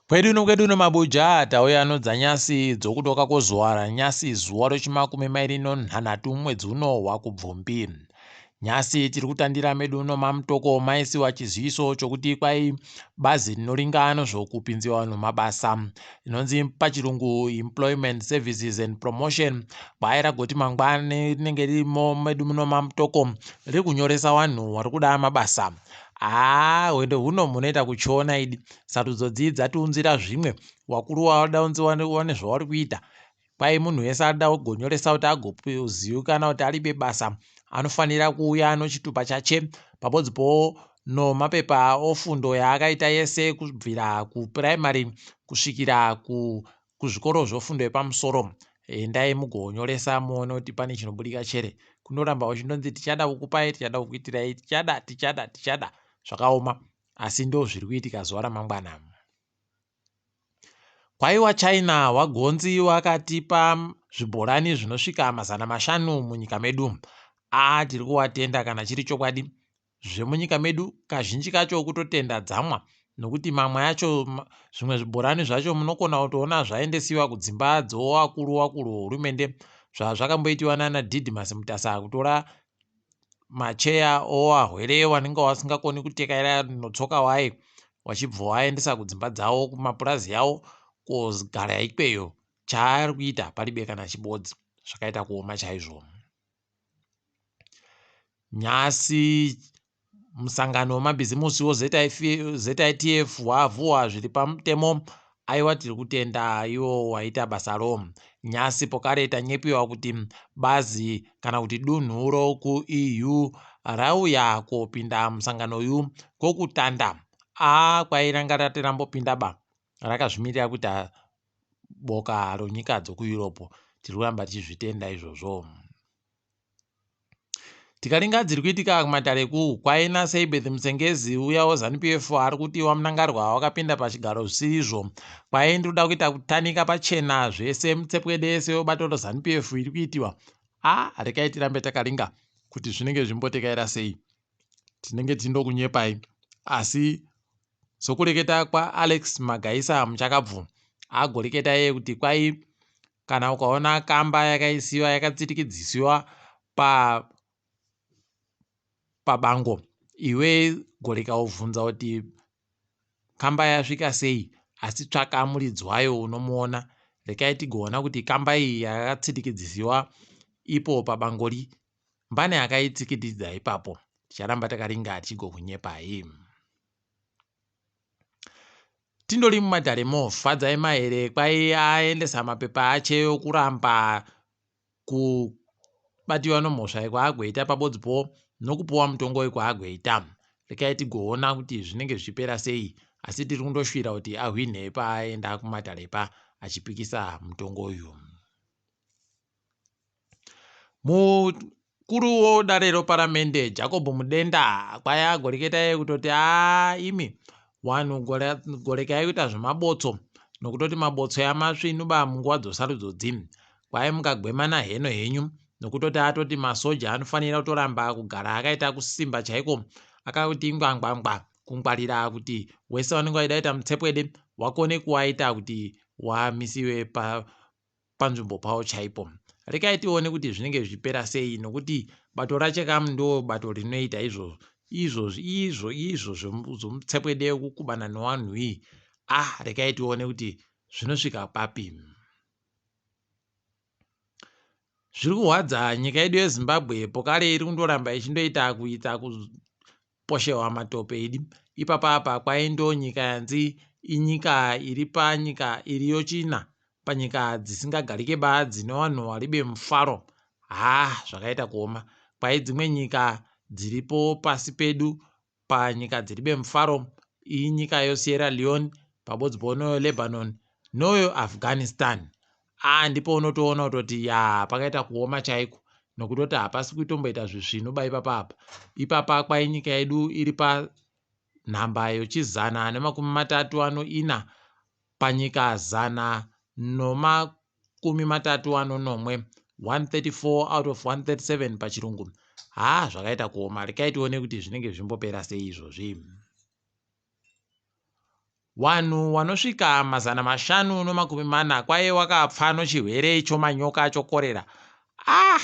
Kwedu nokwedu nomabuja tauya nodzanyasi dzokudoka kwozuva ranyasi zuva rechimakumi mairi nonhanhatu mwedzi uno waKubvumbi. Nyasi tiri kutandira medu nomamutoko maisiwa chiziviso chokuti kwai bazi rinoringa nozvokupinziwa vanhu mabasa inonzi pachirungu Employment Services and Promotion kwai ragoti mangwani rinenge ririmo medu muno mamutoko riri kunyoresa vanhu vari kuda mabasa. Haa hwendo huno munoita kuchiona idi. Sarudzo dzii dzatiunzira zvimwe. Wakuru wada unzi wane zvauri kuita. Kwai munhu wese ada kugonyoresa kuti agozivikanwa kuti aribe basa anofanira kuuya nochitupa chache pabodzipo nomapepa ofundo yaakaita yese kubvira kupuraimari kusvikira kuzvikoro zvofundo yepamusoro. Endai mugonyoresa muone kuti pane chinobudika chere. Kunoramba uchindonzi tichada kukupai, tichada kukuitirai, tichada, tichada, tichada. Zvakaoma asi ndozviri kuitika zuva ramangwana. Kwaiwa China wagonzi wakatipa zvibhorani zvinosvika 500 munyika medu. A tiri kuwatenda kana chiri chokwadi. Zvemunyika medu kazhinji kacho kutotenda dzamwa nokuti mamwe acho zvimwe zvibhorani zvacho munokona kutoona zvaendesiwa kudzimba dzowakuru wakuru hurumende zvazvakamboitiwa nana Didmus Mutasa kutora macheya owahwere wanenge wasingakoni kutekaira notsoka waye wachibva waendesa kudzimba dzavo kumapurazi yavo kogara ikweyo chaari kuita paribe kana chibodzi zvakaita kuoma chaizvo. Nhasi musangano wemabhizimusi weZITF wavhuwa zviri pamutemo. Aiwa tiri kutenda iwo waita basaro. Nhasi pokare tanyepiwa kuti bazi kana kuti dunhu rokuEU rauya kopinda musangano uyu kokutanda. A kwai ranga rati rambopinda ba rakazvimirira kuita boka ronyika dzokuEurope. Tiri kuramba tichizvitenda izvozvo. Tikaringa dziri kuitika kumatare ku kwaina Seibeth Musengezi uya weZANU PF ari kuti waMnangagwa wakapinda pachigaro zvisiri kwai ndiri kuda kuita kutanika pachena zvese mutsepwede yese webato reZANU PF iri kuitiwa. A rekai tirambe takaringa kuti zvinenge zvimbotekaira sei. Tinenge tindokunyepai asi sokureketa kwaAlex Magaisa muchakabvu agoreketa iye kuti kwai kana ukaona kamba yakaisiwa yakatsitikidzisiwa pa pabango iwe goreka ubvunza kuti kamba yasvika sei asi tsvaka muridzi wayo unomuona. Rekai tigoona kuti kamba iyi yakatsitikidzisiwa ipo pabangori mbani akaitsikitidza ipapo. Ticharamba takaringa tichigokunyepai. Tindori mumatare Fadzai Mahere kwai aendesa mapepa ache okuramba kubatiwa nomhosva yekwaagweita pabodzipo nokupuwa mutongo wekwaagweita. Rekai tigoona kuti zvinenge zvichipera sei asi tiri kundoshuvira kuti ahwinhe paaenda kumatare pa achipikisa mutongo uyu. Mukuru wodare reparamende Jacob Mudenda kwai agoreketa iye kutoti aa imi vanhu gorekai kuita zvemabotso nokutoti mabotso yamasvinu ba munguva dzosarudzo dzini kwai mukagwemana heno henyu nokutoti atoti masoja anofanira kutoramba kugara akaita kusimba chaiko akakuti ngwangwangwa kungwarira kuti wese vanenge vaida kuita mutsepwede wakone kuwaita kuti wamisiwe panzvimbo pavo chaipo. Rekai tione kuti zvinenge zvichipera sei nokuti bato raChekamu ndo bato rinoita izvozvo izvozvo izvo izvo zvomutsepwede wekukubana nevanhu iyi. Ah rekai tione kuti zvinosvika papi. Zviri kurwadza nyika yedu yeZimbabwe pokare iri kundoramba ichindoita kuita kuposhewa matope idi. Ipapa apa kwaindo nyika yanzi inyika iri panyika iriyo china panyika dzisingagarike ba dzine vanhu varibe mufaro. Haa zvakaita kuoma. Kwai dzimwe nyika dziripo pasi pedu panyika dziribe mufaro inyika yoSierra Leone pabodzipo noyo Lebanon noyo Afghanistan. A ndipo unotoona kutoti ya pakaita kuoma chaiko nokutoti hapasi kutomboita zvisvinu ba ipapa apa. Ipapa kwai nyika yedu iri panhamba yochizana nemakumi matatu anoina panyika 137 134 out of 137 pachirungu. Haa zvakaita kuoma. Rekai tione kuti zvinenge zvimbopera sei izvozvi. Wanhu wanosvika 540 kwaye wakapfa nochihwere chomanyoka chokorera. Ah!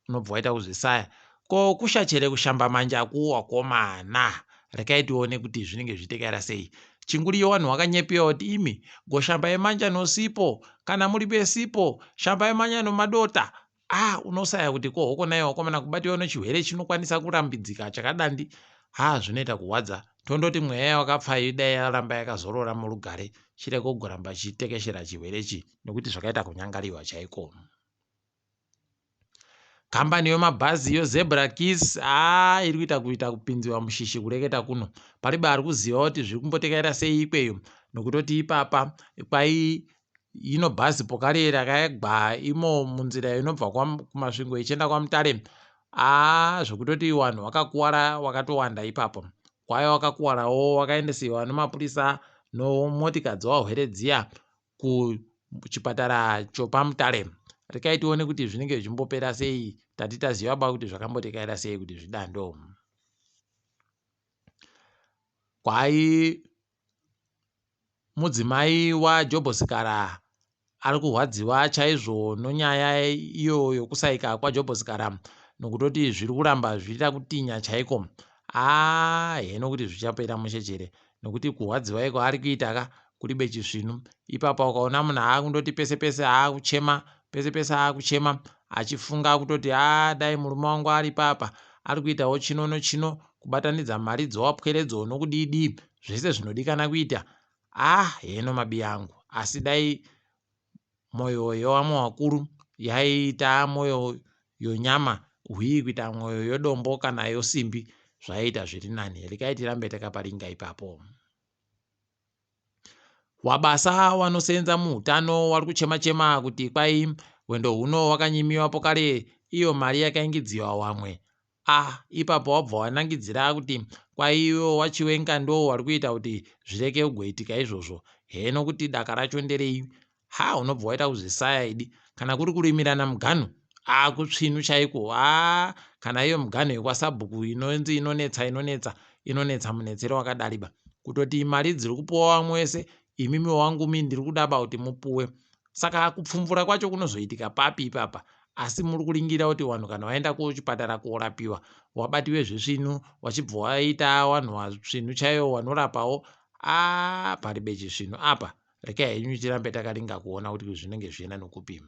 Unobva waita kuzvisaya. Ko kushachere kushamba manja ku wakomana. Rekai tione kuti zvinenge zvichitekaira sei. Chinguriyo wanhu wakanyepewa kuti imi goshambai manja nosipo kana muri besipo shambai manja nomadota. Ah unosaya kuti ko hokonai wakomana kubatiwa nechirwere chinokwanisa kurambidzika chakadandi. Ha zvinoita kuhwadza. Tondoti mweya yawakapfa iyi dai yaramba yakazorora murugare chirege kugoramba chichitekeshera chirwere ichi nekuti zvakaita kunyangariwa chaiko. Kambani yemabhazi yoZebra Kiss haa iri kuita kuita kupinziwa mushishi kureketa kuno. Paribe ari kuziva kuti zviri kumbotekaira sei ikweyo nokutoti ipapa kwai ino bhazi pokare rakagwa imo munzira inobva kuMasvingo ichienda kwaMutare. Haa zvekutoti vanhu vakakuwara wakatowanda ipapo. Kwaiva wakakuwarawo wakaendesiwa nemapurisa nomotika dzewahwere dziya kuchipatara chopaMutare. Rekai tione kuti zvinenge zvichimbopera sei tati taziva ba kuti zvakambotekaira sei kuti zvidando. Kwai mudzimai waJobho Sikara ari kurwadziwa chaizvo nonyaya iyo yokusaika kwaJobho Sikara nokutoti zviri kuramba zvichiita kutinya chaiko. Haa heno kuti zvichapera mushe chere nokuti kurwadziwa iko ari kuita ka kuribe chisvinu. Ipapa ukaona munhu akundoti pese pese aakuchema pese pese aakuchema achifunga kutoti haa dai murume wangu ari papa ari kuitawo chino nochino kubatanidza mari dzowapweredzo nokudii dii zvese zvinodikana kuita. Ah heno mabiya angu asi dai mwoyo yevamwe vakuru yaiita mwoyo yonyama hwii kuita mwoyo yodombo kana yosimbi zvaiita zviri nani. Rekai tirambe takaparinga ipapo. Wabasa wanosenza muhutano wari kuchema chema kuti kwai hwendo huno wakanyimiwa pokare iyo mari yakaingidziwa wamwe. Ah ipapo wabva wanangidzira kuti kwai iwo waChiwenga ndo wari kuita kuti zvireke kugoitika izvozvo. Heno kuti daka racho nderei. Ha unobva waita kuzvisaya idi. Kana kuri kurimirana muganhu ah kutsvinu chaiko. Ah kana iyo muganhu yekwasabhuku inonzi inonetsa inonetsa inonetsa munetsero wakadariba. Kutoti mari dziri kupuwa vamwe wese imimi wangumi ndiri kudaba kuti mupuwe. Saka kupfumvura kwacho kunozoitika papi ipapa? Asi muri kuringira kuti vanhu kana vaenda kuchipatara korapiwa wabatiwe zvisvinu wachibva waita vanhu vasvinu chaivo vanorapawo aa paribe chisvinu apa. Rekai henyu tirambe takaringa kuona kuti zvinenge zvichienda nokupi.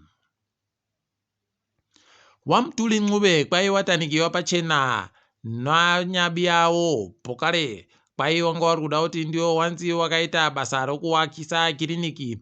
WaMtuli Ncube kwai watanikiwa pachena nanyabi yawo pokare kwai wanga wari kuda kuti ndiwo wanzi wakaita basa rokuwakisa kiriniki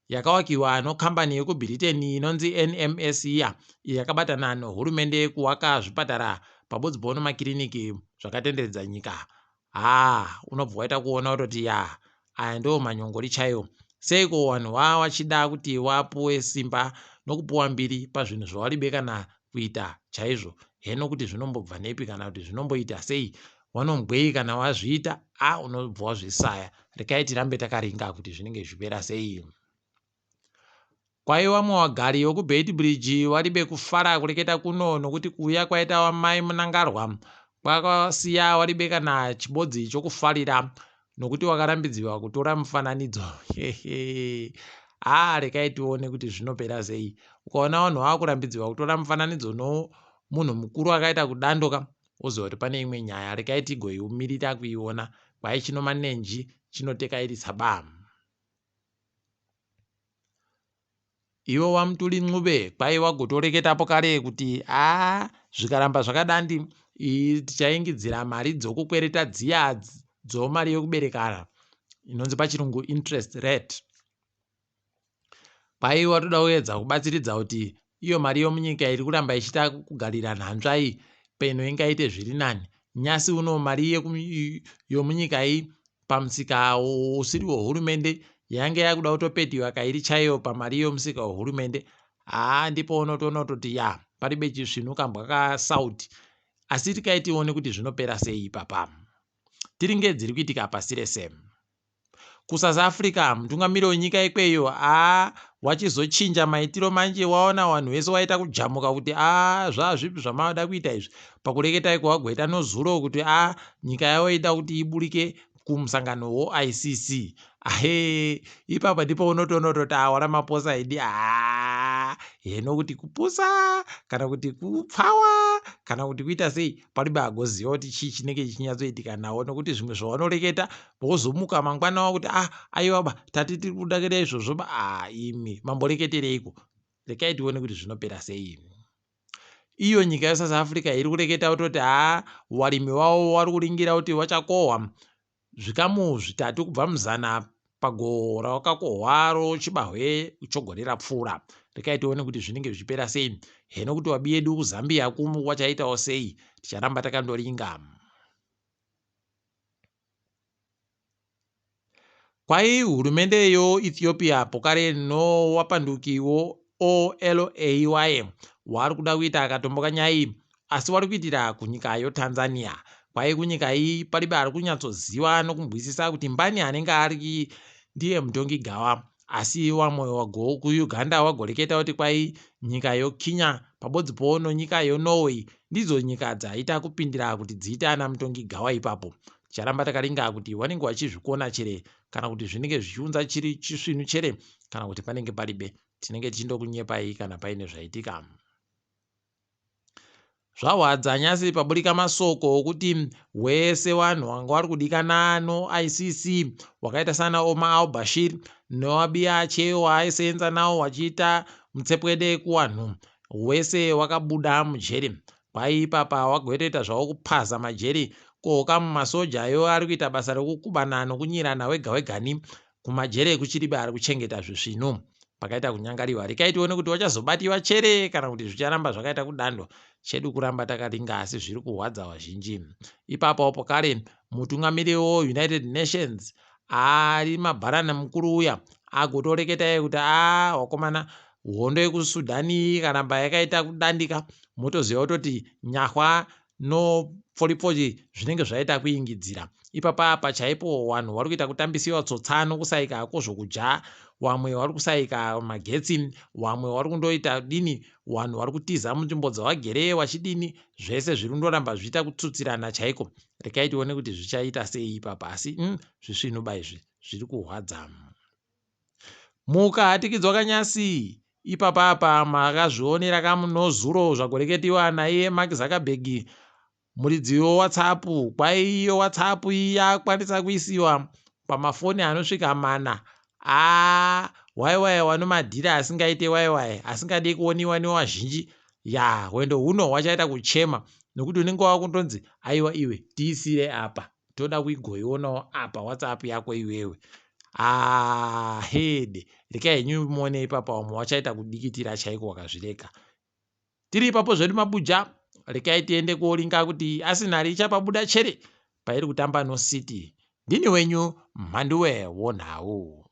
yakawakiwa nokambani yekuBritain inonzi NMS iya iyo yakabatana nehurumende kuwaka zvipatara pabodzipo nemakiriniki zvakatenderedza nyika. Haa unobva waita kuona kutoti ya aya ndiwo manyongori chaiwo. Seiko vanhu vachida kuti vapuwe simba nokupuwa mbiri pazvinhu zvavaribe kana kuita chaizvo. Heno kuti zvinombobva nepi kana kuti zvinomboita sei. Wanombwei kana wazviita a unobva wazvisaya. Rekai tirambe takaringa kuti zvinenge zvichipera sei. Kwaiva muvagari vekuBeitbridge varibe kufara kureketa kuno nokuti kuuya kwaita vamai Mnangagwa kwakasiya varibe kana chibodzi chokufarira nokuti wakarambidziwa kutora mufananidzo. Haa rekai tione kuti zvinopera sei. Ukaona vanhu vakurambidziwa kutora mufananidzo nomunhu mukuru akaita kudandoka woziva kuti pane imwe nyaya. Rekai tigoimirira kuiona. Kwai chino manenji chinotekairisa ba. Iwe waMtuli Ncube kwai wagotoreketapo kare kuti aa zvikaramba zvakadandi tichaingidzira mari dzokukwereta dziya dzomari yokuberekana inonzi pachirungu interest rate. Kwai watoda kuedza kubatsiridza kuti iyo mari yomunyika iri kuramba ichiita kugarira nhanzva iyi peno ingaite zviri nani. Nyasi uno mari yomunyika iyi pamusika usiri wehurumende yange yakuda kutopetiwa kairi chaiyo pamari yomusika wehurumende. Haa ndipo unotoona kutoti ya paribe chisvinu kambwa kasauti. Asi tikai tione kuti zvinopera sei ipapa. Tiringe dziri kuitika pasi rese. KuSouth Africa mutungamiri wenyika ikweyo haa wachizochinja maitiro manje waona vanhu vese waita kujamuka kuti aa zvazvipi zvamada kuita izvi. Pakureketa iko wagoita nozuro kuti aa nyika yavo ida kuti iburike kumusangano weICC. Ahe, ipapa ndipo unotoona kutoti awa Ramaphosa idi haa heno kuti kupusa kana kuti kupfawa kana kuti kuita sei paribe agoziva kuti chii chinenge chichinyatsoitika nawo nokuti zvimwe zvawanoreketa wozomuka mangwana wakuti ah aiwa ba tati tiri kuda kuita izvozvo ba ah imi mamboreketereiko rekai tione kuti zvinopera sei. Iyo nyika yeSouth Africa iri kureketa kutoti haa warimi wavo wari kuringira kuti wachakohwa zvikamu zvitatu kubva muzana pagoho rawakakohwaro chibahwe chogore rapfuura. Rekai tione kuti zvinenge zvichipera sei. Heno kuti wabi yedu kuZambia kumu wachaitawo sei. Ticharamba takandoringa. Kwai hurumende yo Ethiopia pokare no wapanduki wo OLA wari kuda kuita akatomboka nyai asi wari kuitira kunyika yo Tanzania. Kwai kunyika iyi paribe ari kunyatsoziva nokumbwisisa kuti mbani anenge ari ndiye mutongi gawa. Asi wamwe wago kuUganda wagoreketa kuti kwai nyika yo Kenya pabodzi po no nyika yo Norway ndidzo nyika dzaita kupindira kuti dziite ana mutongi gawa ipapo. Ticharamba takaringa kuti wanenge wachizvikona chere kana kuti zvinenge zvichiunza chiri chisvinu chere kana kuti panenge paribe. Tinenge tichindokunyepai kana paine zvaitika. Zvahwadza nyasi paburika masoko okuti wese wanhu wanga wari kudikana noICC wakaita sana Omar al-Bashir newabiyache waaisenza nawo wachiita mutsepwede kuwanhu wese wakabuda mujeri. Kwai ipapa wagotoita zvavo kupaza majeri ko kamu masoja ayo ari kuita basa rekukubana nokunyirana wega wegani kumajere ekuchiribe ari kuchengeta zvisvinu pakaita kunyangariwa. Rekai tione kuti wachazobatiwa chere kana kuti zvicharamba zvakaita kudando. Chedu kuramba takaringa asi zviri kuhwadza vazhinji. Ipapawo pokare mutungamiri weUnited Nations ari mabharani mukuru uya agotoreketa iye kuti aa wakomana hondo yekuSudan iyi ikaramba yakaita kudandika motoziva kutoti nyahwa nopforipfori zvinenge zvaita kuingidzira. Ipapa apa chaipo vanhu vari kuita kutambisiwa tsotsa nokusaika kwozvokudya, vamwe vari kusaika magetsi, vamwe vari kundoita dini, vanhu vari kutiza munzvimbo dzavagere vachidini, zvese zviri kundoramba zvichiita kutsutsirana chaiko. Rekai tione kuti zvichaita sei ipapa asi zvisvinu ba izvi zviri kuhwadza. Mukahatikidzwa kanyasi ipapa apa makazvionera kamunozuro zvagoreketiwa naiye Mark Zuckerberg muridzi weWhatsApp. Kwai iyo WhatsApp iyi yakwanisa kuisiwa pamafoni anosvika mana. Aa waiwai wanomadhiri asingaite waiwai asingadi kuoniwa newazhinji ya hwendo huno hwachaita kuchema nokuti unenge wakuntonzi aiwa iwe tiisire apa toda kuigoionawo apa WhatsApp yako iwewe. Ah hede rekai henyu muone ipapa vamwe wachaita kudikitira chaiko wakazvireka. Tiri ipapo zvedu mabuja rekai tiende kuoringa kuti Arsenal ichapabuda chere pairi kutamba noCity. Ndini wenyu Mhanduwe wonhau.